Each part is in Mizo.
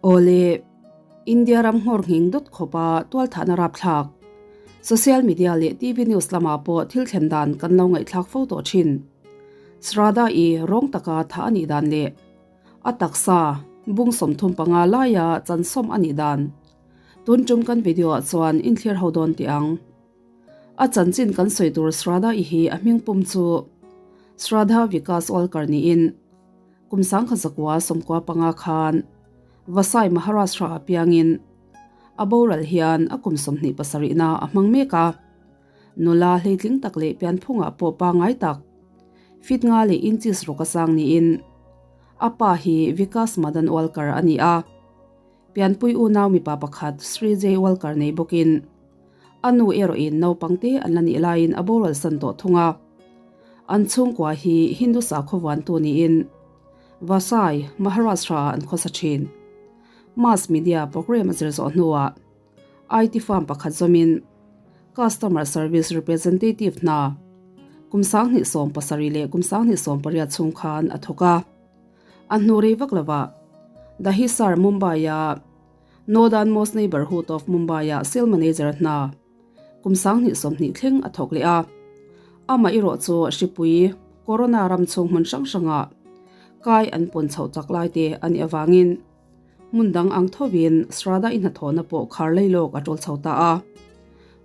Awle, India ram nghawr nghing dawt khawpa tualthahna rapthlak, social media leh TV news lamah pawh thil thlen dan kan lo ngaihthlak fo tawh thin. Shraddha-i rawng taka thah a nih dan leh a taksa bung 35 laia chansawm a nih dan tun tum kan video ah chuan inthlir ho dawn tih ang. A chanchin kan sawi tur Shraddha-i hi a hming pum chu Shraddha Vikas Walkar niin Kum 1995 khan Vasai, Maharashtra ah piangin a boral hian a kum 27 na a hmang mek a. Nula hleitling tak leh pianphungah pawh pangngai tak, feet nga leh inches ruk a sang niin a pa hi Vikas Madan Walkar a ni a. Pianpui unau mipa pakhat Sri Jay Walkar nei bawkin a nu erawhin naupangte an la nih laiin a boral san tawh thung a. An chhungkua hi Hindu sakhaw vuantu niin Vasai, Maharashtra-ah an khawsa thin. Mass media programme a zir zawh hnuah IT firm pakhat zawmin Customer Service Representative hna kum 2017 leh kum 2018 chhung khan a thawk a. A hnu rei vak lovah Dahisar, Mumbai-a Northern Most Neighbourhood of Mumbai-ah Sale Manager hna kum 2020 thleng a thawk leh a. Amah erawh chu hripui, Corona ram chhung hmun hrang hrangah kai an pawn chhoh chak lai te a nih avangin hmun dang ang thovin Shraddha i hnathawhna pawh khar lei lawk a tul chho ta a.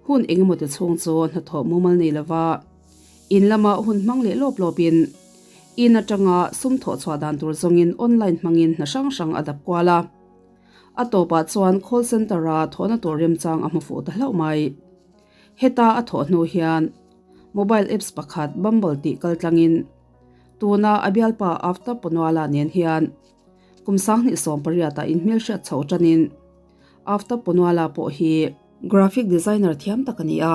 Hun engemaw ti chhung chu hnathawh mumal nei lova in lama hun hmang leh lawp lawpin in atanga sum thawh chhuah dan tur zawngin online hmangin hna hrang hrang a dap kual a. A tawpah chuan call centre-a thawhna tur remchang a hmu fuh ta hlauh mai. Heta a thawh hnu hian mobile apps pakhat Bumble tih kal tlangin tuna a bialpa Aftab Poonawalla nen hian kum 2018 ah inhmelhriat chho tanin Aftab Poonawalla pawh hi graphic designer thiam tak a ni a.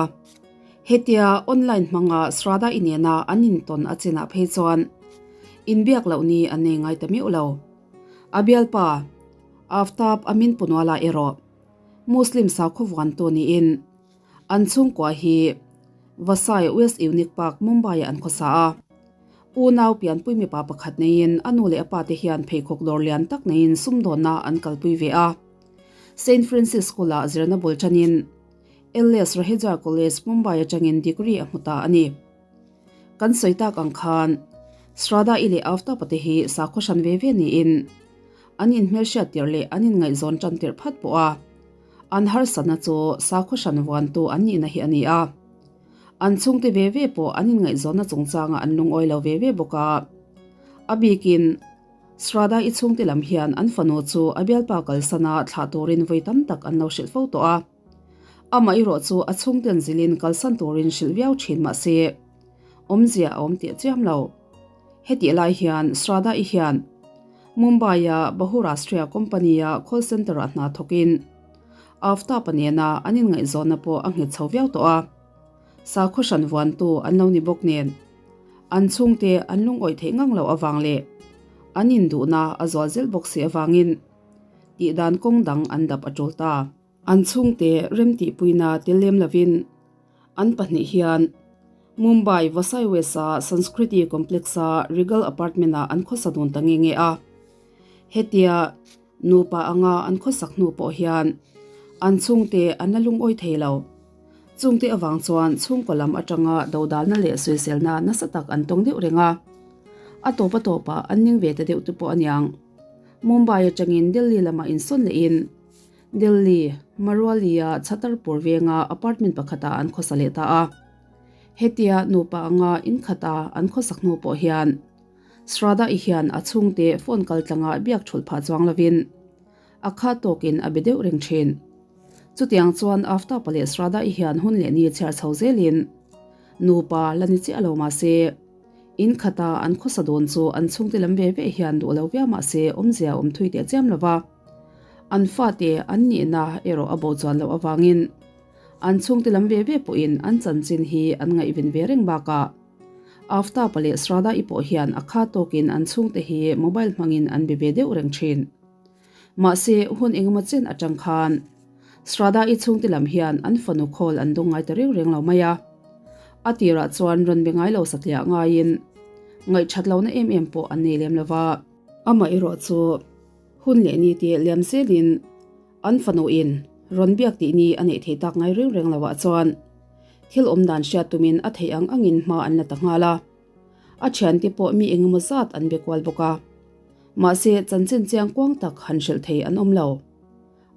Hetia online hmanga Shraddha i nena an intawn a chinah phei chuan inbiak loh ni an nei ngai ta miuh lo. A bialpa Aftab Amin Poonawalla erawh Muslim sakhaw vuantu niin an chhungkua hi Vasai West Unique Park, Mumbai-ah an khawsa a. Unau pianpui mipa pakhat neiin a nu leh a pate hian pheikhawk dawr lian tak neiin sumdawnna an kalpui ve a. Saint Francis School-ah zirna bul tanin LS Raheja College, Mumbai atangin degree a hmu ta a ni. Kan sawi tak ang khan Shraddha-i leh Aftab-a te hi sakhaw hran ve ve niin an inhmelhriat tirh leh an inngaihzawn tan tirh phat pawh a, an harsatna chu sakhaw hran vuantu an nihna hi a ni a. An chhungte ve ve pawh an inngaihzawnna chungchangah an lungawi lo ve ve bawk a. A bikin Shraddha-i chhungte lam hian an fanu chu a bialpa kalsana thlah turin vawi tam tak an lo hrilh fo tawh a. Amah erawh chu a chhungten zilin kalsan turin hrilh viau thin mah se, awmzia a awm teh chiam lo. Hetih lai hian Shraddha-i hian Mumbai-a Bahurashtriya company-a call centre-ah hna thawkin Aftab-a nena an inngaihzawnna pawh a nghet chho viau tawh a. Sakhaw hran vuantu an lo ni bawk nen, an chhungte an lungawih theih ngang loh avang leh an induhna a zual zel bawk si avangin tihdan kawng dang an dap a tul ta. An chhungte remtihpuina tel lem lovin an pahnih hian Mumbai Vasai West-a Sanskriti Complex-a Regal Apartment-ah an khawsa dun ta nge nge a. Hetia nupa anga an khawsak hnu pawh hian an chhungte an la lungawi thei lo. Chungte avang chuan chhungkaw lam atanga dodalna leh sawiselna nasa tak an tawng deuh reng a. A tawp a tawpah an ning ve ta deuh te pawh aniang. Mumbai atangin Delhi lamah insawn lehin Delhi, Maruali-a Chhatarpur venga apartment pakhatah an khawsa leh ta a. Hetia nupa anga inkhata an khawsak hnu pawh hian Shraddha-i hian a chhungte phone kal tlanga biak thulh phah chuang lovin a kha tawkin a be deuh reng thin. Chutiang chuan Aftab-a leh Shraddha-i hian hun leh ni chhiar chho zelin nupa la ni chiah lo mah se inkhata an khawsa dawn chu an chhungte lam ve ve hian duh lo viau mah se awmzia awm thui teh chiam lo va. An fate an nihna erawh a bo chuan loh avangin an chhungte lam ve ve pawhin an chanchin hi an ngaihven ve reng bakah Aftab-a leh Shraddha-i pawh hian a kha tawkin an chhungte hi mobile hmangin an be ve deuh reng thin. Mahse, hun engemaw chen atang khan Shraddha-i chhungte lam hian an fanu call an dawng ngai ta reng reng lo mai a. A tirah chuan rawn be ngai lo satliah ngaiin ngaihthat lohna em em pawh an nei lem lo va. Amah erawh chu. Hun leh ni te liam zelin an fanu in rawn biak tih ni a neih thei tak ngai reng reng lo ah chuan thil awm dan hriat tumin a theih ang angin hma an la ta nghal a. A thiante pawh mi engemaw zat an be kual bawk a. Mahse chanchin chiang kuang tak han hrilh thei an awm lo.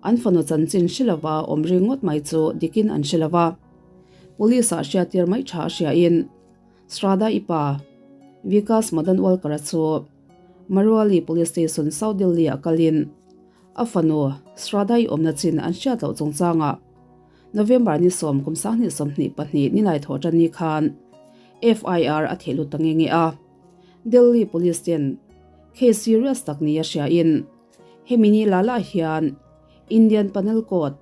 An fanu chanchin hre lova awm ring ngawt mai chu dikin an hre lova. Police ah hriattir mai tha a hriain Shraddha-i pa Vikas Madanwalkar-a chu Maruali Police Station, South Delhi-ah kalin a fanu Shraddha-i awmna chin an hriat loh chungchangah November ni sawm kum 2022 nilai thawh tan ni khan FIR a theh lut ta nge nge a. Delhi Police ten case serious tak nia hriain hemi ni la lah hian Indian Panel Code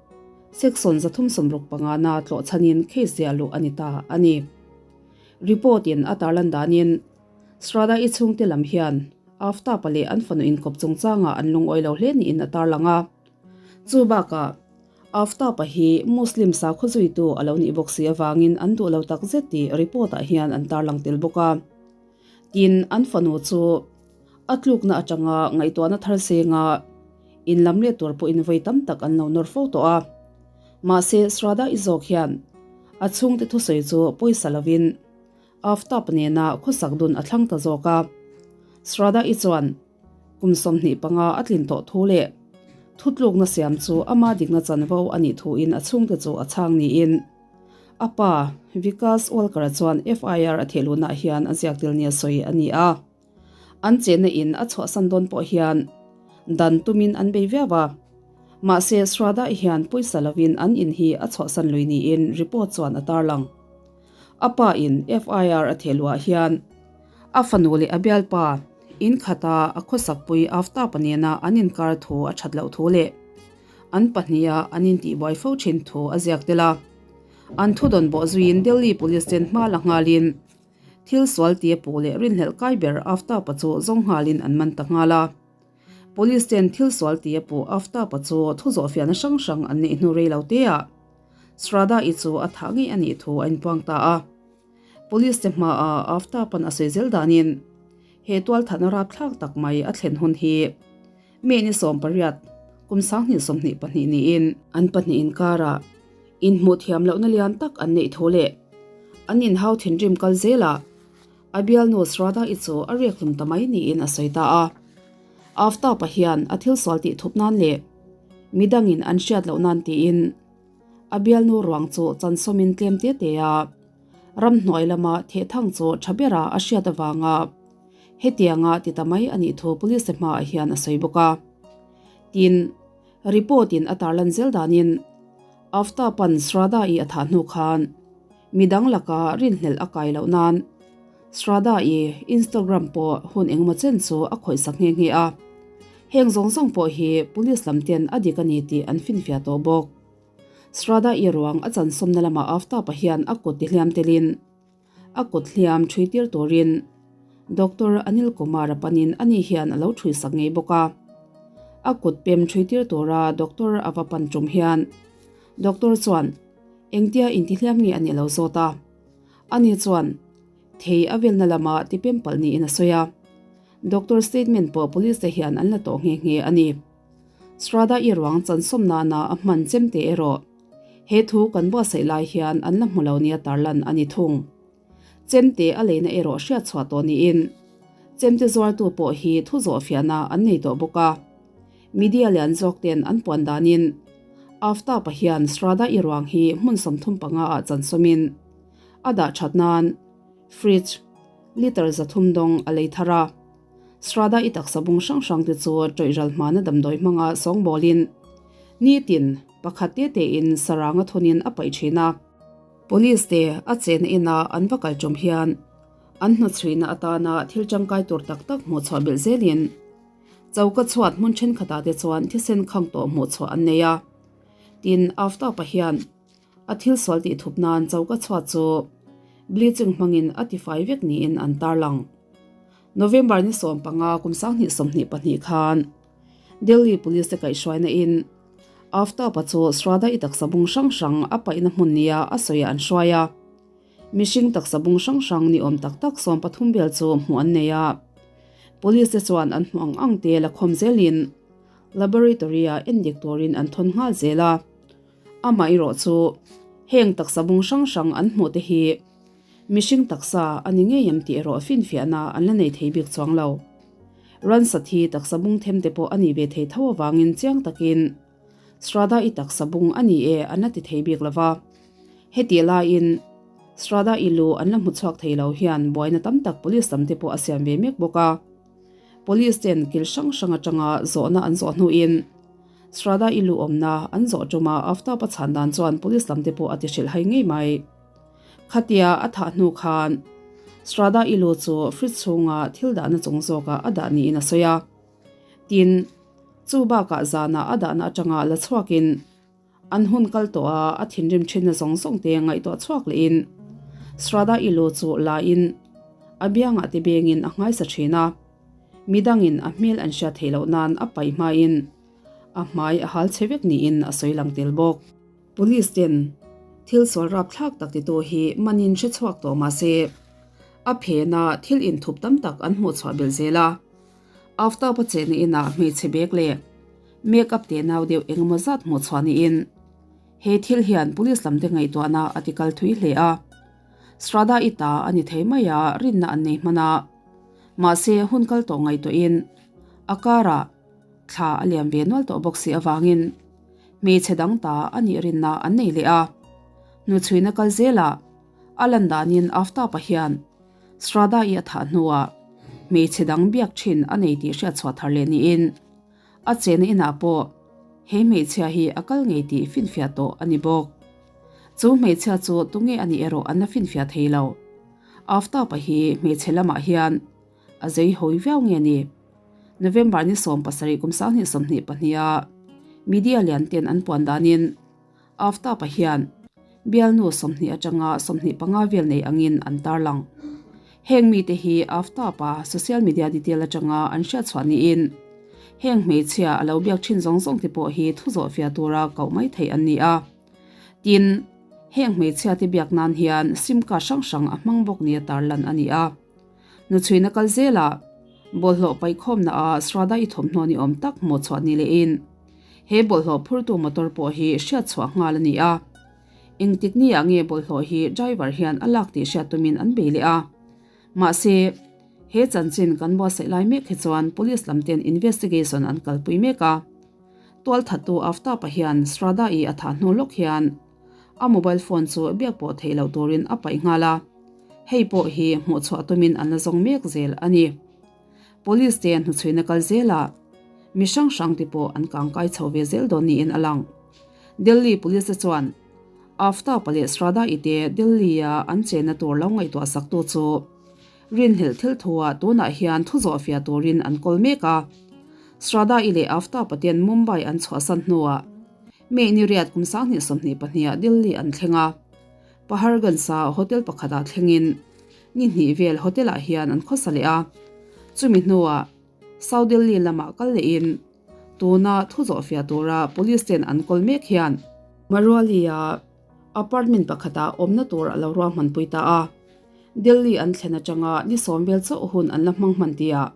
Section 365 na tlawh chhanin case ziah luh a ni ta a ni. Report in a tarlan danin Shraddha-i chhungte lam hian Aftab-a leh an fanu inkawp chungchangah an lungawi lo hle niin a tarlang a. Chu bakah Aftab-a hi Muslim sakhaw zuitu a lo nih bawk si avangin an duh lo tak zet tih report-ah hian an tarlang tel bawk a. Tin, an fanu chu a tlukna atanga ngaihtuahna thar senga inlam let tur pawhin vawi tam tak an lo nawr fo tawh a. Mahse, Shraddha-i zawk hian a chhungte thusawi chu pawisa lovin Aftab nena khawsak dun a thlang ta zawk a. Shraddha-i chuan Kum 25 a tlin tawh thu leh thutlukna siam chu ama dikna chanvo a nih thuin a chhungte chu a chhang niin a pa Vikas Walkar-a chuan FIR a thehluhnah hian a ziak tel nia sawi a ni a. An chenna in a chhuahsan dawn pawh hian dan tumin an bei viau a, mahse Shraddha hian pawisa lovin an in hi a chhuahsan lui niin report chuan a tarlang. A pa in FIR a thehluah hian A fanu leh a bialpa in khata a khawsakpui Aftab-a nena an inkar thu a that loh thu leh an pahniha an intihbuai fo thin thu a ziak tel a. An thudawn bawh zuiin Delhi Police ten hma la nghalin thil sual tia puh leh rinhlelh kai ber Aftab-a chu zawng nghalin an man ta nghal a. Police ten thil sual tia puh Aftab-a chu thu zawhfiahna hrang hrang an neih hnu rei lo teah Shraddha-i chu a thah ngei a nih thu a inpuang ta a. Police te hmaah Aftab-a'n a sawi zel danin he tualthatna rapthlak tak mai a thlen hun hi May ni 18, kum 2022 niin an pahnih inkarah inhmuh thiam lohna lian tak an neih thu leh an inhau thinrim kal zelah a bialnu Shraddha-i chu a riak hlum ta mai niin a sawi ta a. Aftab-a hian a thil sual tih thup nan leh midangin an hriat loh nan tiin A bialnu ruang chu chansawmin tlem te te a, ramhnuai lama thehthang chu tha bera a hriat avanga hetianga ti ta mai a nih thu police hmaah hian a sawi bawk a. Tin, report in a tarlan zel danin Aftab-a'n Shraddha-i a thah hnu khan midang laka rinhlelh a kai loh nan Shraddha-i Instagram pawh hun engemaw chen chu a khawihsak nghe nghe a. Heng zawng zawng pawh hi police lam ten a dik a ni tih an finfiah tawh bawk. Shraddha-i ruang a chansawmna lamah Aftab-a hian a kut tihliam telin a kut hliam ṭhui tir turin Doctor Anil Kumar-a panin ani hian a lo ṭhui sak ngei bawk a. A kut pem ṭhui tir tura doctor a va pan ṭum hian doctor chuan engtia intihliam nge a nih lo zawt a. Ani chuan thei a velna lama tipem palh niin a sawi a. Doctor statement pawh police te hian an la tawh nghe nghe a ni. Shraddha-i ruang chansawm nana a hman chemte erawh he thu kan buatsaih lai hian an la hmu lo nia tarlan a ni thung. Chemte a leina erawh hriat chhuah tawh niin chemte zuartu pawh hi thu zawh fiahna an nei tawh bawk a. Media lian zawk ten an puan danin Aftab-a hian Shraddha-i ruang hi hmun 35 ah chansawmin a dah that nan Fridge Litre 300 dawng a lei thar a. Shraddha i taksa bung hrang hrang te chu tawih ral hmana damdawi hmanga sawngbawlin nitin pakhat te tein saranga thawnin a paih thin a. Police te a chena ina an va kal tum hian an hnawchhuihna atana thil tangkai tur tak tak hmuh chhuah belh zelin choka chhuat hmun thenkhatah te chuan thisen khang tawh hmuh chhuah an nei a. Tin, Aftab-a hian A thil sual tih thup nan choka chhuat chu bleaching hmangin a tifai vek niin an tarlang. November ni 15 kum 2022 khan Delhi Police te kaihhruaina in Aftab-a chu Shraddha i taksa bung hrang hrang a paihna hmun nia a sawiah an hruai a. Mihring taksa bung hrang hrang ni awm tak tak 13 vel chu hmuh an nei a. Police te chuan an hmuh ang ang te la khawm zelin. Laboratory-ah endik turin an thawn nghal zel a. Amaherawh chu heng taksa bung hrang hrang an hmuh te hi mihring taksa a ni ngei em tih erawh finfiahna an la nei thei bik chuang lo. Ransa thi taksa bung them te pawh a nih ve thei tho avangin chiang takin Shraddha-i taksa bung a ni e an la ti thei bik lo va. Hetih laiin Shraddha-i lu an la hmu chhuak thei lo hian buaina tam tak police lam te pawh a siam ve mek bawk a. Police ten kil hrang hrang atanga zawhna an zawh hnuin Shraddha-i lu awmna an zawh ṭuma Aftab-a chhan dan chuan police lam te pawh a ti hrilh hai ngei mai. Khatia a thah hnu khan Shraddha-i lu chu fridge chhunga thil dahna chung zawkah a dah niin a sawi a. Tin, chu bakah zanah a dahna atanga la chhuakin An hun kal tawh a, a thinrim thinna zawng zawng te ngaihtuah chhuak lehin Shraddha i lu chu la in a biangah te bengin a nghaisa thin a, midangin a hmel an hriat theih loh nan a paih hmain a hmai a hal chhe vek niin a sawi lang tel bawk. Police ten thil sual rapthlak tak titu hi manin hre chhuak tawh mah se a phena thil inthup tam tak an hmuh chhuah belh zel a, Aftab a chenna inah hmeichhe bag leh Make up teh nau deuh engemaw zat hmuh chhuah niin he thil hian police lam te ngaihtuahna a ti kal thui hle a. Shraddha i ta a ni thei mai a, rinna an nei hman a. Mahse hun kal tawh ngaihtuahin a karah thla a liam ve nual tawh bawk si avangin hmeichhe dang ta a nih rinna an nei leh a. Hnuchhuina kal zelah a lan danin Aftab-a hian Shraddha i a thah hnuah hmeichhe dang biak thin a nei tih hriatchhuah thar leh niin A chena inah pawh he hmeichhia hi a kal ngei tih finfiah tawh a ni bawk. Chu hmeichhia chu tunge a nih erawh an la finfiah thei lo. Aftab-a hi hmeichhe lamah hian a zei hawi viau nge ni? November ni 17 kum 2022 a media lian ten an puan danin Aftab-a hian bialnu 20 atanga 25 vel nei angin an tarlang. Heng mite hi Aftab-a social media detail atanga an hriatchhuah niin heng hmeichhia a lo biak thin zawng zawng te pawh hi thu zawhfiah tura koh mai theih an ni a. Tin, heng hmeichhia te biak nan hian sim card hrang hrang a hmang bawk nia tarlan a ni a. Nuchhuina kal zelah bawlhhlawh paihkhawmna ah Shraddha i thawmhnaw ni awm tak hmuh chhuah ni lehin he bawlhhlawh phurtu motor pawh hi hriat chhuah nghal a ni a. Engtik ni ah nge bawlhhlawh hi driver hian a lak tih hriat tumin an bei leh a. Mahse, he chanchin kan buatsaih lai mek hi chuan police lam ten investigation an kalpui mek a. Tualthattu Aftab-a hian Shraddha i a thah hnu lawk hian A mobile phone chu biak pawh theih loh turin a paih nghal a, hei pawh hi hmuh chhuah tumin an la zawng mek zel a ni. Police te hnuchhuina kal zelah mi hrang hrang te pawh an kangkai chho ve zel dawn niin a lang. Delhi Police te chuan Aftab-a leh Shraddha-i te Delhi-a an chenna tur lo ngaihtuah saktu chu rinhlelh thil thuah tunah hian thu zawhfiah turin an kawl mek a. Shraddha-i leh Aftab-a ten Mumbai an chhuahsan hnuah May ni riat kum 2022 ah Delhi an thleng a, Paharganj-a hotel pakhatah thlengin ni hnih vel hotel ah hian an khawsa leh a, chumi hnuah South Delhi lamah kal lehin tuna thu zawhfiah tura police ten an kawl mek hian Maruali-a apartment pakhatah awmna tur a lo ruahmanpui ta a, Delhi an thlen atanga ni sawm vel chauh hun an la hmang hman tihah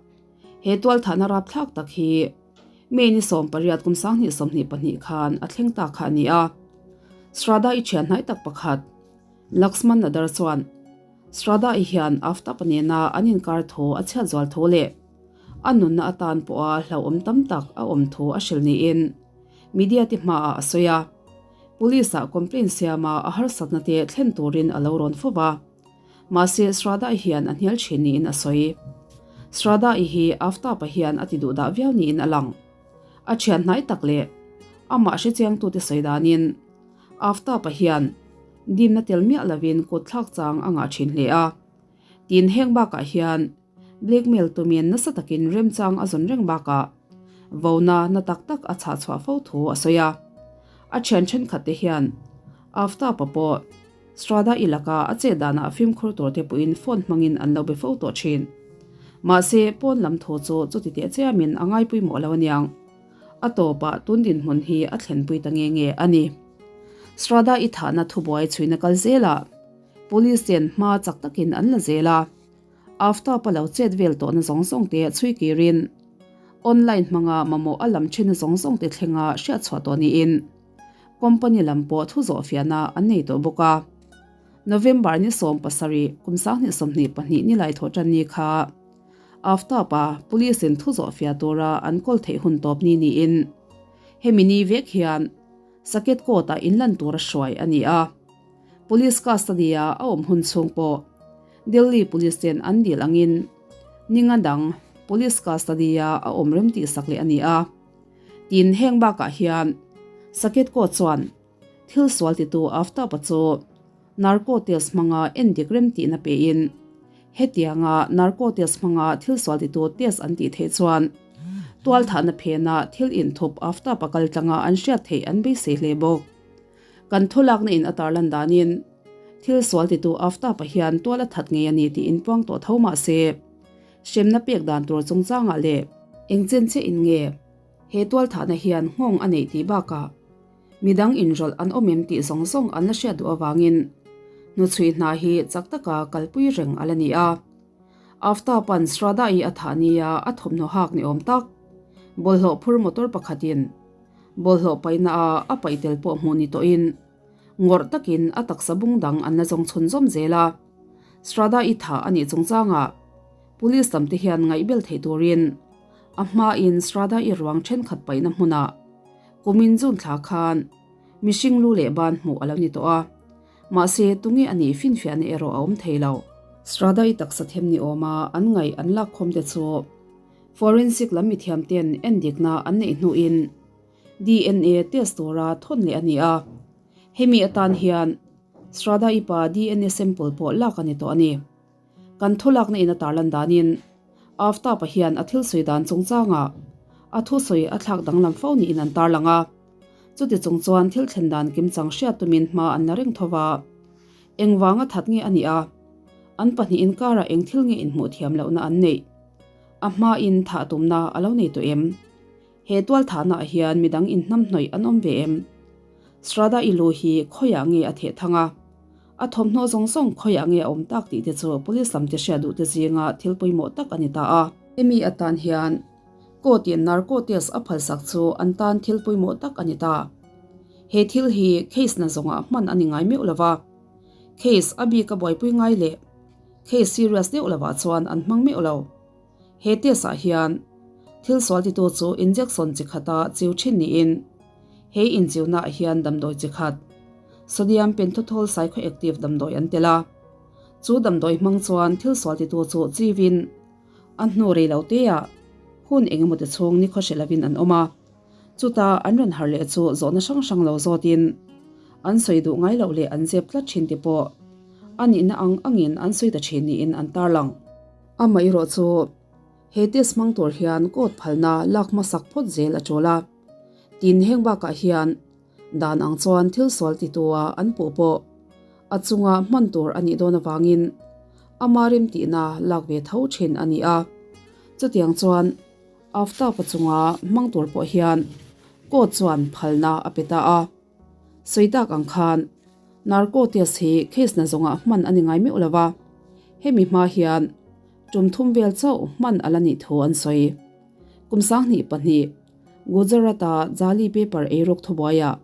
he tualthahna rapthlak tak hi May ni 18 kum 2022 khan a thleng ta kha a ni a. Shraddha i thian hnai tak pakhat Laxman Nadar chuan Shraddha i hian Aftab nena an inkar thu a chhiat zual thu leh a nunna atan pawha hlauhawm tam tak a awm thu a hrilh niin media te hmaah a sawi a. Police ah complaint siama a harsatna te thlen turin a lo rawn fo va. Mahse, Shraddha-i hian a hnial thin niin a sawi. Shraddha-i hi Aftab-a hian a ti duh dah viau niin a lang. A thian hnai tak leh amah hrechiangtute sawi danin Aftab-a hian dimna tel miah lovin kut thlak chang a ngah thin hle a. Tin, heng bakah hian blackmail tumin nasa takin remchang a zawn reng bakah vona na tak tak a chhah chhuah fo thu a sawi a. A thian thenkhatte hian Aftab-a pawh Strada i laka a chet danah fimkhur tur te pawhin phone hmangin an lo be fo tawh thin. Mahse, pawn lam thu chu chuti teh chiamin a ngaipawimawh lo aniang. A tawpah tun dinhmun hi a thlenpui ta nge nge a ni. Strada i thahna thubuai chhuina kal zelah Police ten hma chak takin an la zel a. Aftab-a lo chet vel tawhna zawng zawng te chhui kirin. Online hmanga mamawh a lam thin zawng zawng te thlenga hriat chhuah tawh niin company lam pawh thu zawh fiahna an nei tawh bawk a. November ni 17 kum 2022 nilai thawh tan ni kha Aftab-a police in thu zawh fiah tura an kawl theih hun tawp ni niin hemi ni vek hian Saket court-ah inlan tura hruai a ni a. Police custody-a a awm hun chhung pawh Delhi Police ten an dil angin ninga dang Police custody-a a awm rem tih sak leh a ni a. Tin, heng bakah hian Saket court chuan thil sual titu Aftab-a chu narco test hmanga endik rem tihna pein hetianga narco test hmanga thil sual titu test an tih theih chuan tualthahna phena thil inthup Aftab-a kaltlanga an hriat theih an beisei hle bawk. Kan thulakna in a tarlan danin thil sual titu Aftab-a hian tual a that ngei a ni tih inpuang tawh tho mah se, hremna pek dan tur chungchangah leh eng chen che in nge he tualthahna hian nghawng a neih tih bakah midang inrawlh an awm em tih zawng zawng an la hriat duh avangin hnuchhui hna hi chak taka kalpui reng a la ni a. Aftab-a'n Shraddha-i a thah nia a thawmhnaw hak ni awm tak bawlhhlawh phur motor pakhatin Bawlhhlawh paihna a a paih tel pawh hmuh ni tawhin ngawrh takin a taksa bung dang an la zawng chhun zawm zel a. Strada i thah a nih chungchangah Police lam te hian ngaihbel theih turin a hmain Strada i ruang thenkhat paihna hmunah kumin June thla khan mihring lu leh ban hmuh a lo ni tawh a. Mahse tunge a nih finfiahna erawh a awm thei lo. Strada i taksa them ni awma an ngaih an lakkhawm te chu Forensic lam mithiam ten endikna an neih hnuin DNA test tura thawn leh a ni a, hemi atan hian Shraddha-i pa DNA sample pawh lak a ni tawh a ni. Kan thulakna in a tarlan danin Aftab-a hian a thil sawi dan chungchangah a thusawi a thlak danglam fo niin an tarlang a, chuti chung chuan thil thlen dan kimchang hriat tumin hma an la reng tho va. Engvanga that nge a nih a? An pahnih inkarah eng thil nge inhmuh thiam lohna an neih? A hmain thah tumna a lo nei tawh em? He tual thahnaah hian midang inhnamhnawih an awm ve em? Shraddha i lu hi khawiah nge a theh thang a? A thawmhnaw zawng zawng khawiah nge a awm tak tih te chu police lam te hriat duh te zinga thil pawimawh tak a ni ta a. Hemi atan hian court in narco test a phalsak chu an tan thil pawimawh tak a ni ta. He thil hi case na zawngah hman a ni ngai meuh lo va. Case a bik a buaipui ngai leh case serious deuh lovah chuan an hmang meuh lo. He test ah hian thil sual titu chu injection chi khata chiu thin niin he inchiuna ah hian damdawi chi khat sodium pentothal psychoactive damdawi an tel a. Chu damdawi hmang chuan thil sual titu chu chiuvin a hnu rei lo teah hun eng emaw ti chhung nikhaw hre lovin an awm a. Chuta an rawn harh leh chu zawhna hrang hrang lo zawtin an sawi duh ngai loh leh an zep tlat thin te pawh a nihna ang angin an sawi ta thin niin an tarlang. Amaherawh chu he test hmang tur hian court phalna lak hmasak phawt zel a tul a. Tin, heng bakah hian dan ang chuan thil sual titua an puh pawh a chunga hman tur a nih dawn avangin ama remtihna lak ve tho thin a ni a. Chutiang chuan. Aftab-a chunga hmang tur pawh hian court chuan phalna a pe ta a. Sawi tak ang khan narco test hi case na zawngah hman a ni ngai meuh lo va, hemi hma hian tum thum vel chauh hman a la nih thu an sawi. Kum 22 Gujarat-a Jali paper eiruk thubuaiah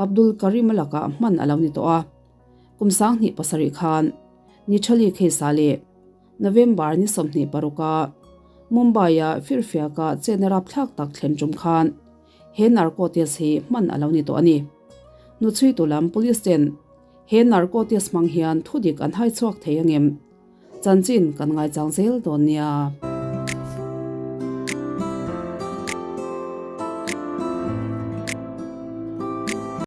Abdul Karim-a lakah hman a lo ni tawh a. Kum 27 khan Nichali case-ah leh November ni 26 a Mumbai-a firfiaka chetna rapthlak tak thlen tum khan he narco test hi hman a lo ni tawh a ni. Hnuchhuitu lam police ten he narco test hmang hian thudik an hai chhuak thei angem? Chanchin kan ngaichang zel dawn nia.